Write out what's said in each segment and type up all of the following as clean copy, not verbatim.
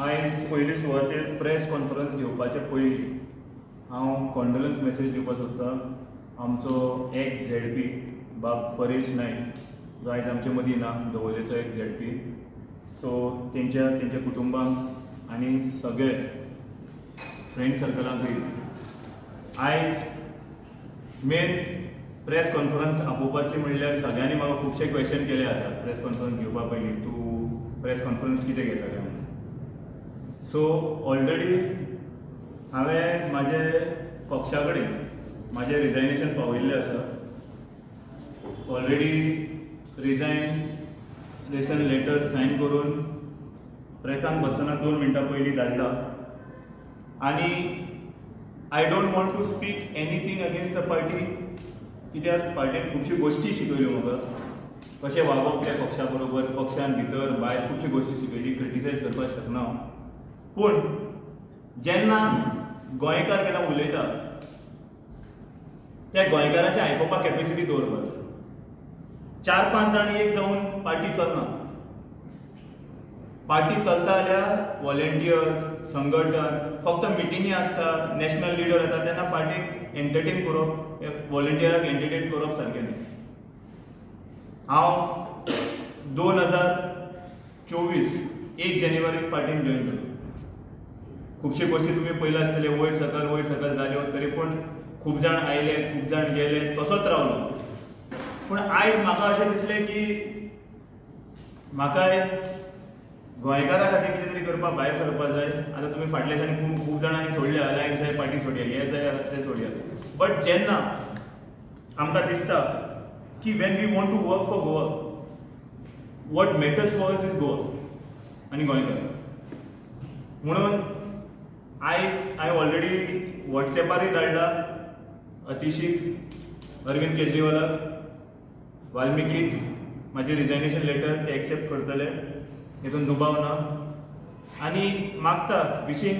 आयज पयले सुवातेर प्रेस कॉन्फरन्स घेवपाचे पयलीं हांव कॉन्डोलन्स मेसेज दिवपाक सोदतां आमचो एक्स झेड पी बाब परेश नायक जो आयज आमचे मदीं ना, दवर्लेचो एक्स झेड पी. सो तेंच्या तेंच्या कुटुंबांक आनी सगळे फ्रेंड सर्कलांकूय आयज मेन प्रेस कॉन्फरन्स आपोवपाची म्हणल्यार सगळ्यांनी म्हाका खुबशे क्वेश्चन केले आतां प्रेस कॉन्फरन्स घेवपा पयलीं, तूं प्रेस कॉन्फरन्स कितें घेता काय म्हणून. सो ऑलरेडी हांवें म्हाजे पक्षा कडेन म्हाजें रिजायनेशन पावयिल्लें आसा. ऑलरेडी रिजायनेशन लेटर सायन करून प्रेसान बसतना 2 मिनटां पयलीं धाडला. आनी I don't want to speak anything against the party, कित्याक पार्टीन खुबश्यो गोश्टी शिकयल्यो म्हाका, कशें वागप त्या पक्षा बरोबर, पक्षान भितर भायर खुबश्यो गोश्टी शिकयली, क्रिटिसायज करपाक शकना हांव. पूण जेन्ना गोंयकार केन्ना उलयता त्या गोंयकाराचें आयकुपाक कॅपेसिटी दवरपाक जाय. 4-5 जाण एक जावन पार्टी चलना. पार्टी चलता जाल्यार वॉलेंटियर्स, संघटन, फक्त मिटिंगी आसता, नॅशनल लिडर येता तेन्ना पार्टीक एंटरटेन करप, वॉलेंटियराक एंटरटेन करप सारकें न्ही. हांव 2024 1 जानेवारीक पार्टीन जॉयन जालो. खुबश्यो गोश्टी तुमी पळयला आसतले, वयर सकल जाल्यो, तरी पूण खूब जाण आयले, खूब जाण गेले, तसोच रावलो. पूण आयज म्हाका अशें दिसलें की म्हाकाय गोंयकारा खातीर कितें तरी करपाक भायर सरपाक जाय. आतां तुमी फाटल्या दिसांनी खूब जाणांनी सोडल्या, अलायन्स जाय, पार्टी सोडया, हें जाय तें सोडया. बट जेन्ना आमकां दिसता की when we want to work for Goa, what matters for us is Goa आनी गोंयकार. म्हणून आयज हांवें ऑलरेडी वॉट्सएपारूय धाडला अतिशीक, अरविंद केजरीवालाक, वाल्मिकीक म्हाजें रिजायनेशन लेटर, ते एक्सेप्ट करतले हेतून दुबाव ना. आनी मागता wishing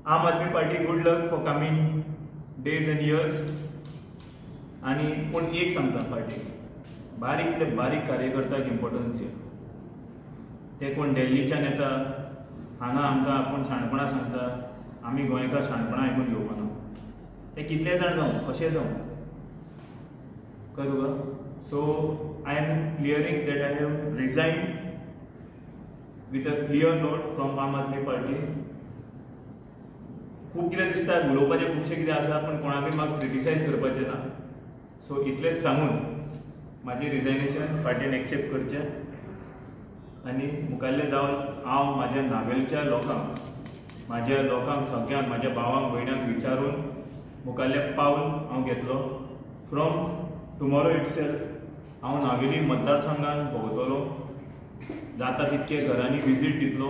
Aam Aadmi Party good luck for coming days and years. आनी पूण एक सांगता पार्टीक, बारीकले बारीक कार्यकर्त्याक इम्पोर्टन्स दिया. ते कोण दिल्लीच्यान येता हांगा आमकां आपूण शाणपणां सांगता, आमी गोंयकार शाणपणां आयकून घेवपाना. ते कितले जाण जावं, कशें जावं, कळ्ळें तुका. So I am clearing that I have resign with a clear note from Aam Aadmi Party. खूब कितें दिसता, उलोवपाचें खुबशें कितें आसा, पूण कोणाकूय म्हाका क्रिटिसायज करपाचें ना. सो इतलेंच सांगून म्हाजें रिजायनेशन पार्टीन एक्सेप्ट करचें आनी मुखाल्लें जावन हांव म्हाज्या नावेलच्या लोकांक, म्हाज्या लोकांक सगळ्यांक, म्हाज्या भावांक भयणांक विचारून मुखाल्लें पावल हांव घेतलो. फ्रॉम टुमॉरो इटसेल्फ हांव नावेली मतदारसंघान भोंवतलो, जाता तितके घरांनी विजीट दितलो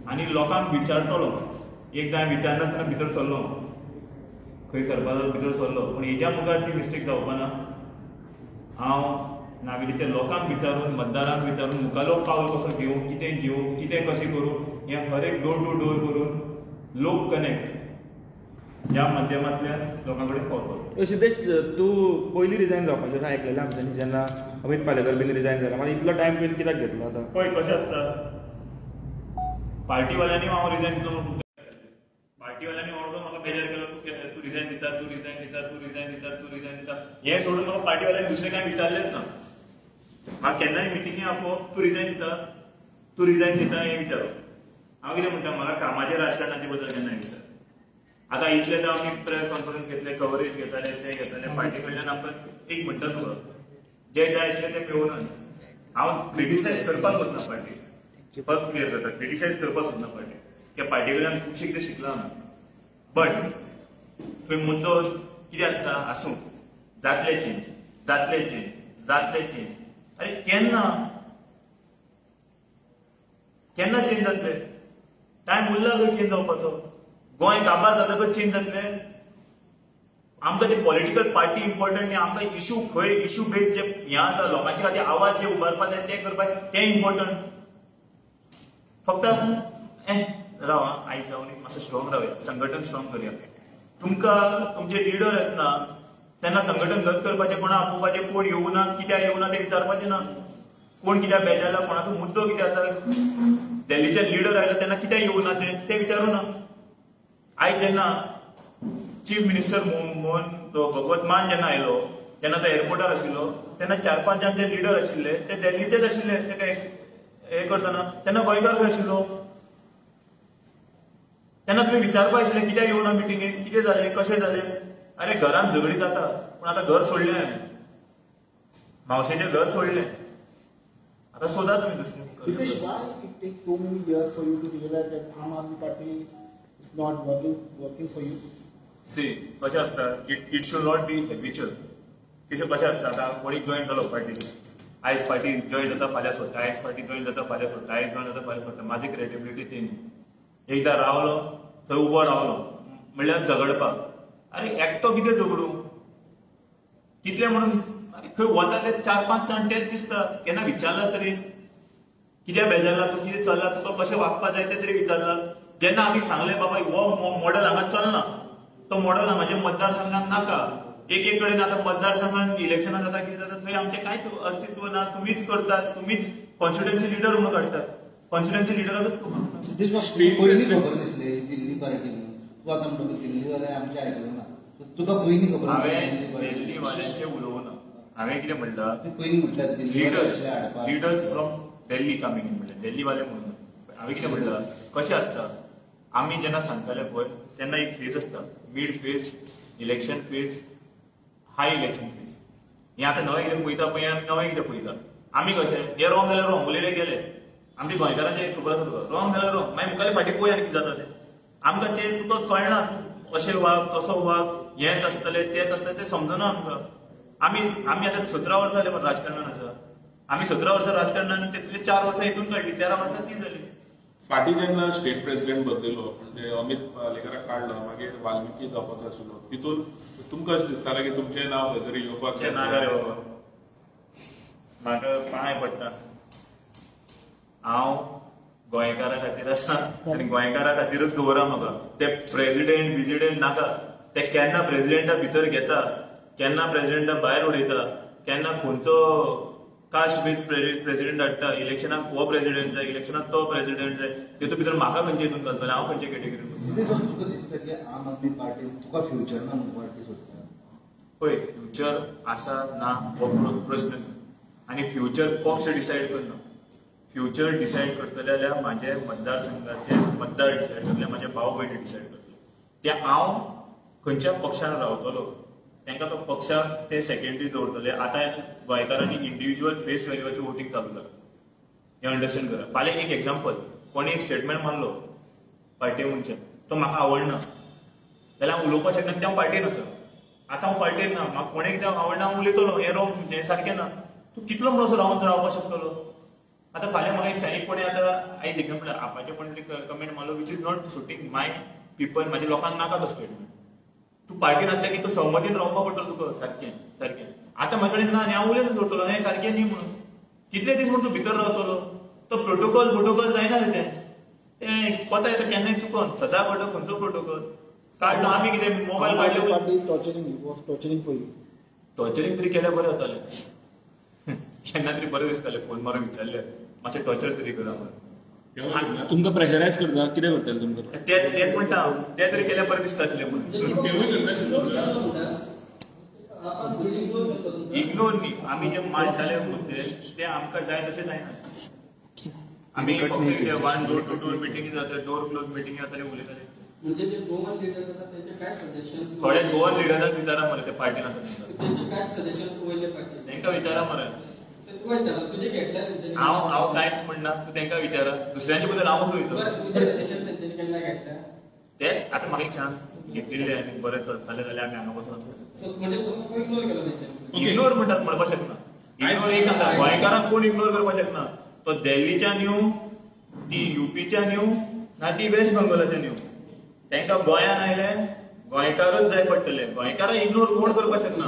आनी लोकांक विचारतलो. एकदां हांवें विचारनासतना भितर सरलो, खंय सरपाक भितर सरलो, पूण हेज्या मुखार ती मिस्टेक जावपाना. हांव नावेलीच्या लोकांक विचारून, मतदारांक विचारून मुखालो पावल कसो घेवं, कितें घेवं, कितें कशें करूं, हें हर एक डोर टू डोर करून लोक कनेक्ट ह्या माध्यमांतल्यान लोकां कडेन पावतलो. सिद्धेश, तूं पयलीं रिजायन जावपाचें अशें आयकलेलें आमच्यांनी, जेन्ना अमीत पालेकर बीन रिजायन जाला, मागीर इतलो टायम तुवें कित्याक घेतलो? आतां पळय कशें आसता, पार्टीवाल्यांनी हांव रिजायन दितलो म्हणून पार्टीवाल्यांनी ऑर्डर म्हाका बेजार केलो, तूं रिजायन दिता, तूं रिजायन दिता, तूं रिजायन दिता, तूं रिजायन दिता. हें सोडून म्हाका पार्टीवाल्यांनी दुसरें कांय विचारलेंच ना. म्हाका केन्नाय मिटिंगे आपोवप, तूं रिजायन दिता, तूं रिजायन दिता हें विचारप. हांव कितें म्हणटा, म्हाका कामाचें राजकारणाचे बद्दल केन्नाय विचार. आतां इतले तर आमी प्रेस कॉन्फरन्स घेतले, कवरेज घेताले, ते घेताले, पार्टी कडल्यान आमकां एक म्हणटा तुका जे जाय आशिल्लें तें मेळूना. हांव क्रिटिसायज करपाक सोदना पार्टी, फक्त क्लियर करता, क्रिटिसायज करपाक सोदना पार्टी. त्या पार्टी कडल्यान खुबशें कितें शिकलां आमी. बट थंय मुद्दो कितें आसता, आसूं, जातले चेंज, जातले चेंज, जातले चेंज. अरे केन्ना केन्ना चेंज जातले? टायम उरला खंय चेंज जावपाचो? गोंय काबार जातकच चेंज जातले? आमकां ते पॉलिटिकल पार्टी इम्पॉर्टंट न्ही, आमकां इशू खंय इशू बेज जे हें आसा, लोकांचे खातीर आवाज जे उबारपाक जाय ते करपाक, तें इम्पॉर्टंट. फक्त राव आयज जावन मातसो स्ट्रॉंग रावया, संघटन स्ट्रॉंग करया. तुमकां तुमचे लिडर येतना तेन्ना संघटन घट करपाचें, कोणा आपोवपाचें, कोण येवना, कित्याक येवना तें विचारपाचें ना. कोण कित्याक बेजारला, कोणाचो मुद्दो कितें आसा, दिल्लीचे लिडर आयले तेन्ना कित्याक येवना ते विचारूं ना. आयज जेन्ना चीफ मिनिस्टर मोहन तो भगवत मान जेन्ना आयलो तेन्ना तो एअरपोर्टार आशिल्लो तेन्ना 4-5 जाण जे लिडर आशिल्ले ते दिल्लीचेच आशिल्ले. ते काय हे करतना तेन्ना गोंयकार खंय आशिल्लो? तेन्ना तुमी विचारपा आशिल्लें कित्याक येवना मिटिंगेक, कितें जालें, कशें जालें. अरे घरान झगडी जाता, पूण आतां घर सोडलें हांवें, मावशेचें घर सोडलें, आतां सोदा तुमी दुसरें. Hitesh, why it takes so many years for you to realize that Aam Aadmi Party is not working for you? See, कशें आसता, it should not be habitual. कशें आसता, आतां कोणी जॉयन जालो पार्टी, आयज पार्टी जॉयन जाता फाल्यां सोडटा, आयज पार्टी जॉयन जाता फाल्यां सोडटा, आयज जॉयन जाता फाल्यां सोडटा. म्हाजी क्रेडिबिलिटी ती न्ही. एकदां रावलो थंय उबो रावलो म्हणल्यार झगडपाक. अरे एकटो कितें झगडूं, कितले म्हणून अरे खंय वता ते 4-5 जाण तेच दिसता. केन्ना विचारला तरी कित्याक बेजारला तूं, कितें चल्ला तुका, कशें वागपा जाय तें तरी विचारला. जेन्ना आमी सांगलें बाबा हो मॉडल हांगा चलना, तो मॉडल हांगाच्या मतदारसंघात नाका. एक एक कडेन आतां मतदारसंघात इलेक्शनां जाता कितें जाता थंय आमचें कांयच अस्तित्व ना. तुमीच करतात, तुमीच कॉन्स्टिट्युएन्सी लिडर म्हणून काडटात, कॉन्स्टिट्युएन्सी लिडराकच खबर. सिद्धेश पयलीं खबर दिसली दिल्ली पार्टी म्हणून, तूं आतां म्हणटा दिल्ली वाले आमचें आयकलें ना, तुका पयलीं खबर? हांवें दिल्ली वाल्यांचें उलोवना, हांवें कितें म्हणलां, पयलीं म्हटल्यार leaders, leaders from Delhi coming in म्हणलें, दिल्ली वाले म्हणून. हांवें कितें म्हणलां, कशें आसता आमी जेन्ना सांगताले पळय तेन्ना एक फेज आसता, mid phase, election phase, high election phase. हें आतां नवें कितें पळयता पळय, आमी नवें कितें पळयता. आमी कशें हें रॉंग जाल्यार रॉंग उलयले गेले, आमच्या गोंयकारांचें खबर आसा तुका, रॉंग जाल्यार रॉंग, मागीर मुखाल्ले फाटीं पळय आनी कितें जाता तें आमकां तें तुका कळना. अशें वाग तसो वाग, हेंच आसतलें तेंच आसतलें तें समजना आमकां. आमी आमी आतां 17 वर्सां जालीं राजकारणान आसा, आमी 17 वर्सां राजकारणान तितले 4 वर्सां हितून काडली, 13 वर्सां ती जाली. फाटीं जेन्ना स्टेट प्रेसिडेंट बदलिलो म्हणजे अमित पालेकराक काडलो, मागीर वाल्मिकी जावपाचो आशिल्लो, तितून तुमकां अशें दिसतालें की तुमचें नांव खंय तरी येवपाक नाका रे बाबा, म्हाका पांय पडटा. हांव गोंयकारा खातीर आसा आनी गोंयकारा खातीरच दवरा म्हाका. ते प्रेसिडेंट बिजिडेंट नाका, ते केन्ना प्रेसिडेंटा भितर घेता, केन्ना प्रेसिडेंटा भायर उडयता, केन्ना खंयचो कास्ट बेज प्रेसिडेंट हाडटा, इलेक्शनाक हो प्रेसिडेंट जाय, इलेक्शनाक तो प्रेसिडेंट जाय, तितून भितर म्हाका खंयचे हितून घालतलें, हांव खंयचे कॅटेगरीन? तुका दिसता की आम आदमी पार्टी तुका फ्युचर ना म्हणून पार्टी सोदता? पळय, फ्युचर आसा ना हो प्रश्न, आनी फ्युचर पक्ष डिसायड करना. फ्युचर डिसायड करतले जाल्यार म्हाजे मतदारसंघाचे मतदार डिसायड करतले, म्हाजे भाव भयणी डिसायड करतले. ते हांव खंयच्या पक्षान रावतलो तांकां तो पक्षाक ते सेकेंडरी दवरतले. आतां गोंयकारांनी इंडिविज्युअल फेस व्हॅल्यूचे वोटींग चालू जालां, हें अंडरस्टँड करा. फाल्यां एक एग्जाम्पल, कोणी एक स्टेटमेंट मारलो पार्टी मनशान, तो म्हाका आवडना जाल्यार हांव उलोवपाक शकना, कित्याक हांव पार्टेन आसा. आतां हांव पार्टेन ना, म्हाका कोणें कितें आवडना हांव उलयतलो, हें रोंग, हें सारकें ना. तूं कितलो म्हणून असो रावन रावपाक शकतलो? आतां फाल्यां म्हाका एक सांग, कोणें आतां आयज एग्जाम्पल आपाचें कोणें तरी कमेंट मारलो which is not suiting my people, म्हाज्या लोकांक नाका तो स्टेटमेंट. तूं पार्टीन आसलें की तूं सहमतीन रावपाक पडटलो तुका, सारकें सारकें. आतां म्हाजे कडेन ना आनी हांव उलयत सोडटलो, हें सारकें न्ही म्हणून. कितले दीस म्हण तूं भितर रावतलो? तो प्रोटोकॉल प्रोटोकॉल जायना रे, तें तें कोता येता केन्नाय चुकोन. सदां पडलो खंयचो प्रोटोकॉल काडलो आमी कितें मोबायल काडले. टॉर्चरींग तरी केल्यार बरें जातालें, केन्ना तरी बरें दिसतालें फोन मारून विचारलें मातशें टॉर्चर तरी करा. तुमकां प्रेशरायज करता, कितें करतले तुमकां? तेच म्हणटा, ते तरी केल्यार बरें दिसता आशिल्लें म्हणून. इग्नोर न्ही, आमी जे मांडटाले मुद्दे ते आमकां जाय तशें जायना. आमी फक्त 1 डोर टू डोर मिटिंग जाता, डोर क्लोज मिटिंग जाताले, उलयताले. म्हणजे जे गोवन लिडर्स आसा त्यांचे काय सजेशन्स? थोडे गोवन लिडर्सांक विचारा मरे, ते पार्टीन आसा तेंचे काय सजेशन्स वयले पार्टी तांकां विचारा मरे. तूं विचारा, तुजे घेतले तेंच्यांनी? हांव हांव कांयच म्हणना, तूं तांकां विचारा, दुसऱ्यांचे बद्दल हांव कसो वयतलो? बरें, तुजे सजेशन्स तेंच्यांनी केन्ना घेतल्या? तेच आतां म्हाका एक सांग, घेतिल्ले आनी बरें चलतालें जाल्यार आमी हांगा बसून आसता. म्हणजे तूं इग्नोर केलो तेंच्यांनी? इग्नोर म्हणटात म्हणपाक शकना. इग्नोर एक सांगता, गोंयकारांक कोण इग्नोर करपाक शकना. तो दिल्लीच्यान येवं, ती युपीच्यान येवं, ना ती वेस्ट बेंगॉलाच्यान येवं, तांकां गोंयान आयले गोंयकारच जाय पडटले. गोंयकारां इग्नोर कोण करपाक शकना.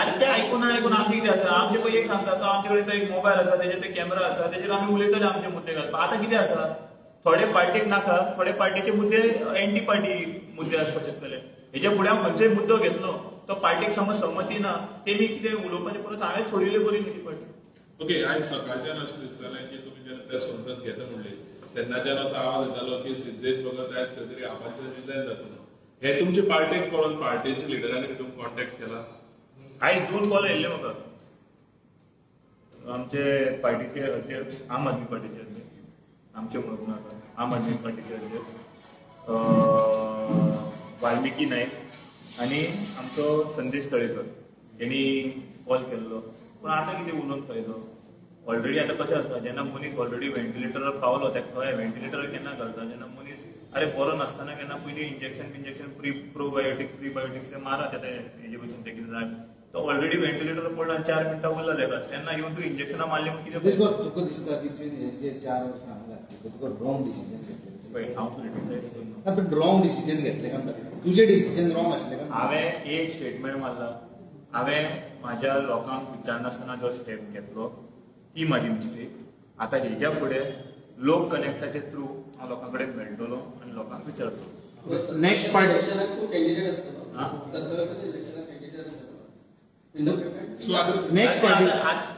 आनी ते आयकून आयकून आमचें कितें आसा, आमचें पळय एक सांगता, तो आमचे कडेन तो एक मोबायल आसा, तेजेर ते कॅमेरा आसा, तेजेर आमी उलयतले आमचे मुद्दे घालपाक. आतां कितें आसा, थोडे पार्टीक नाका, थोडे पार्टीचे मुद्दे एंटी पार्टी मुद्दे आसपाक शकतले. हेच्या फुडें हांव खंयचोय मुद्दो घेतलो तो पार्टीक समज संमती ना, ते मी कितें उलोवपाचें परत हांवें सोडिल्ले बरी न्ही ती पार्टी. ओके, आयज सकाळच्यान अशें दिसतालें की तुमी जेन्ना प्रेस कॉन्फरन्स घेता म्हणली तेन्नाच्यान असो आवाज येतालो की सिद्धेश भगत आयज खंय तरी आपाचें रिजायन जाता म्हणून. हे तुमचे पार्टेक कळोन पार्टेच्या लिडरांनी तुमी कॉन्टॅक्ट केला? आयज 2 कॉल येयल्ले म्हाका. आमचे पार्टीचे अध्यक्ष, आम आदमी पार्टीचे अध्यक्ष, आमचे म्हणूंक नाका, आम आदमी पार्टीचे अध्यक्ष वाल्मिकी नायक आनी आमचो संदेश तळेकर हेणी कॉल केल्लो. पूण आतां कितें उलोवन फायदो? ऑलरेडी आतां कशें आसता, जेन्ना मनीस ऑलरेडी व्हेंटिलेटरार पावलो तेका कळ्ळें व्हेंटिलेटर केन्ना घालता, जेन्ना मनीस अरे बरो नासतना केन्ना पयलीं इंजेक्शन बिंजेक्शन प्रोबायोटीक प्रिबायोटिक्स ते मारा तें हेजे भशेन तें कितें जाय. तो ऑलरेडी व्हेंटिलेटर पडला आनी 4 मिनटां उरला तेका, तेन्ना येवन तूं इंजेक्शनां मारलीं म्हूण कितें? तुका दिसता की तुवें जे 4 वर्सां हांगा घातली तुका रॉंग डिसिजन घेतलें? पळय, हांव क्रिटिसायज करना, पण रॉंग डिसिजन घेतलें काय म्हणटा? तुजें डिसिजन रॉंग आशिल्लें काय? हांवें एक स्टेटमेंट मारला, हांवें म्हाज्या लोकांक विचारनासतना जो स्टेप घेतलो ती म्हाजी मिस्टेक. आतां हेज्या फुडें लोक कनेक्टाचे थ्रू हांव लोकां कडेन मेळटलो आनी लोकांक विचारतलो. नेक्स्ट पार्ट तूं कॅन्डिडेट आसतलो, 27 इलेक्शनाक कॅन्डिडेट आसतलो. नेक्स्ट पार्टी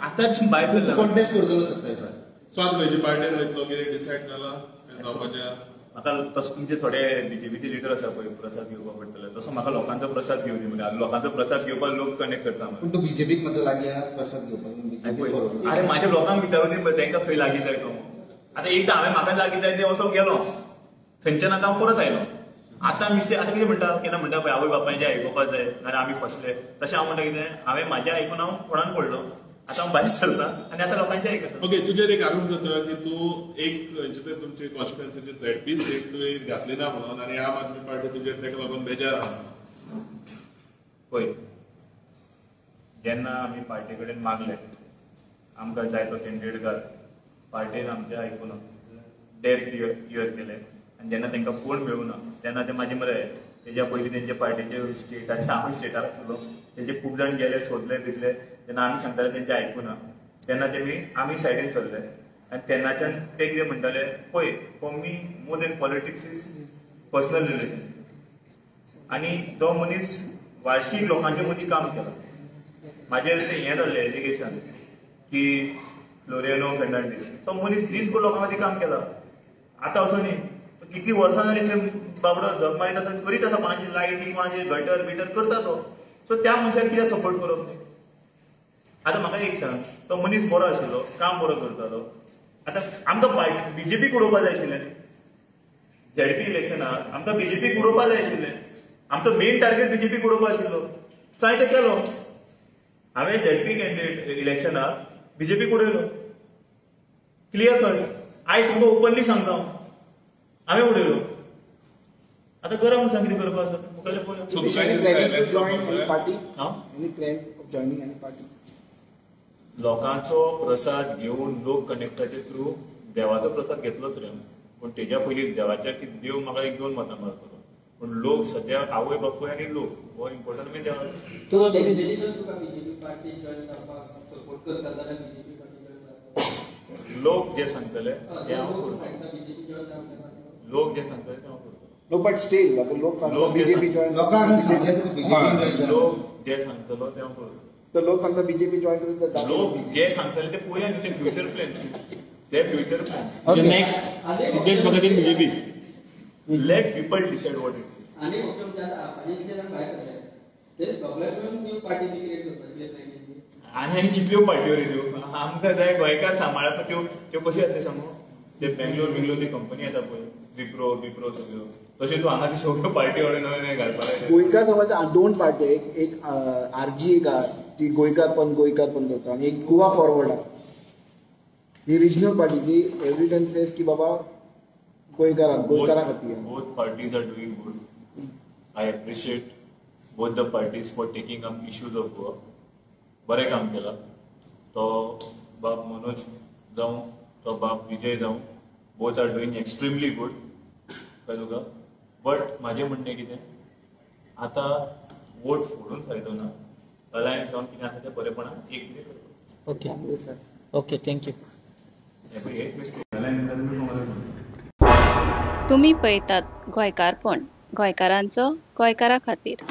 आतांच भायर कॉन्टेस्ट करतलो 27. सो आतां खंयचे पार्टेन वयतलो, कितें डिसायड जाला जावपाचें? म्हाका तसो तुमचे थोडे बीजेपीचे लिडर आसा पळय, प्रसाद घेवपाक पडटले, तसो म्हाका लोकांचो प्रसाद घेवं दी. म्हणजे लोकांचो प्रसाद घेवपाक लोक कनेक्ट करता. पूण तूं बीजेपीक मातसो लागीं आहा प्रसाद घेवपाक? अरे म्हाज्या लोकांक विचारूं दी पळय तांकां खंय लागीं जाय तो. आतां एकदां हांवें म्हाका लागीं जाय तें वचोंक गेलो, थंयच्यान आतां हांव परत आयलो. आतां मिस्टेक आतां कितें म्हणटा, केन्ना म्हणटा पळय आवय बापायचें आयकुपाक जाय नाल्यार आमी फसले. तशें हांव म्हणटा कितें, हांवें म्हाजें आयकून हांव कोणाक पडलो, आतां हांव भायर सरता आनी आतां लोकांचें आयकता. ओके, तुजेर एक आरोप जाता की तूं एक खंयचे तरी तुमचे कॉन्स्टिट्युएन्सीचे झेडपी सीट तुवें घातली ना म्हणून आनी आम आदमी पार्टी तुजेर तेका लागून बेजार आहा. पळय, जेन्ना आमी पार्टी कडेन मागले आमकां जाय तो कॅन्डिडेट घाल, पार्टीन आमचें आयकूना, डेफ इयर केलें. आनी जेन्ना तांकां कोण मेळूना तेन्ना ते म्हाजे मरे तेज्या पयलीं तेंच्या पार्टीचे स्टेटाचे, हांव स्टेटार आसलो, तेजे खूब जाण गेले, सोदले बितले. जेन्ना आमी सांगताले तेंचे आयकूना तेन्ना तेमी आमी सायडीन सरले. आनी तेन्नाच्यान ते कितें म्हणटाले पळय, for me more than politics is personal relationship. आनी तो मनीस वार्षीक लोकांचे मदीं काम केलां. म्हाजेर तें हें जाल्लें एलिगेशन की फ्लोरियानो फेर्नांडीस, तो मनीस दीसभर लोकां मदीं काम केलां. आतां असो न्ही, कितली वर्सां जाली ते बाबडो जग मारीत आसा, करीत आसा, कोणाची लायटी कोणाची गटर बिटर करता तो. सो त्या मनशाक कित्याक सपोर्ट करप न्ही? आतां म्हाका एक सांग, तो मनीस बरो आशिल्लो, काम बरो करतालो. आतां आमकां पार्टी बीजेपीक उडोवपा जाय आशिल्लें न्ही, झेडपी इलेक्शनाक आमकां बीजेपीक उडोवपा जाय आशिल्लें. आमचो मेन टार्गेट बीजेपीक उडोवपा आशिल्लो. सो हांवें तें केलो, हांवें झेडपी कॅन्डिडेट इलेक्शनाक बीजेपीक उडयलो, क्लियर कट. आयज तुमकां ओपनली सांगता हांव, हांवें उडयलो. आतां गरम मनशां कितें करपा आसा मुखाल्ले पळोवया. लोकांचो प्रसाद घेवन लोक कनेक्टाचे थ्रू देवाचो प्रसाद घेतलोच रे, पूण तेज्या पयलीं देवाच्या की देव म्हाका 1-2 मतां मारतलो, पूण लोक सद्या आवय बापूय आनी लोक हो इम्पोर्टंट मागीर देवाचो. लोक जे सांगतले ते हांव करतलो, लोक जे सांगतले ते हांव करतलो. No, but still, लोक सांगता बीजेपी जॉईन, लोकांक सांगलें, लोक जे सांगतलो ते हांव करतलो. तर लोक सांगता बीजेपी जॉईन करता, लोक जे सांगतले ते पळोवया न्ही, ते फ्युचर प्लॅन्स, ते future plans. Next Siddhesh Bhagat in BJP, let people decide what it is. आनी ऑप्शन म्हणजे आतां इतले जाण भायर सरले ते सगळे मेळून न्यू पार्टी क्रिएट करपाची प्लॅनिंग. आनी कितल्यो पार्ट्यो रे त्यो, आमकां जाय गोंयकार सांबाळप. त्यो त्यो कश्यो येतले सांगू, ते बेंगलोर बिंगलोर ती कंपनी येता पळय, विप्रो बिप्रो सगळ्यो, तशें तूं हांगा ती सगळ्यो पार्टी हाडून नव्यो नव्यो घालपाक लागले. गोंयकार समाज 2 पार्टी, एक आरजी एक आहा ती गोंयकार पण करता, आनी एक गोवा फॉरवर्ड आहा, ही रिजनल पार्टी जी एवरी टायम सेफ की बाबा गोंयकारां गोंयकारां खातीर. Both parties are doing good. I appreciate both the parties for taking up issues of Goa. बरें काम केलां. तो बाब मनोज जावं, तो बाब विजय जावं, both are doing extremely good. कळ्ळें तुका? बट म्हाजें म्हणणें कितें, आतां वोट फोडून फायदो ना, अलायन्स जावन कितें आसा तें बरेपणान एक कितें करपाक. Okay okay, thank you. तुम्ही पळयतात गोंयकारपण, गोंयकारांचो गोंयकारा खातीर.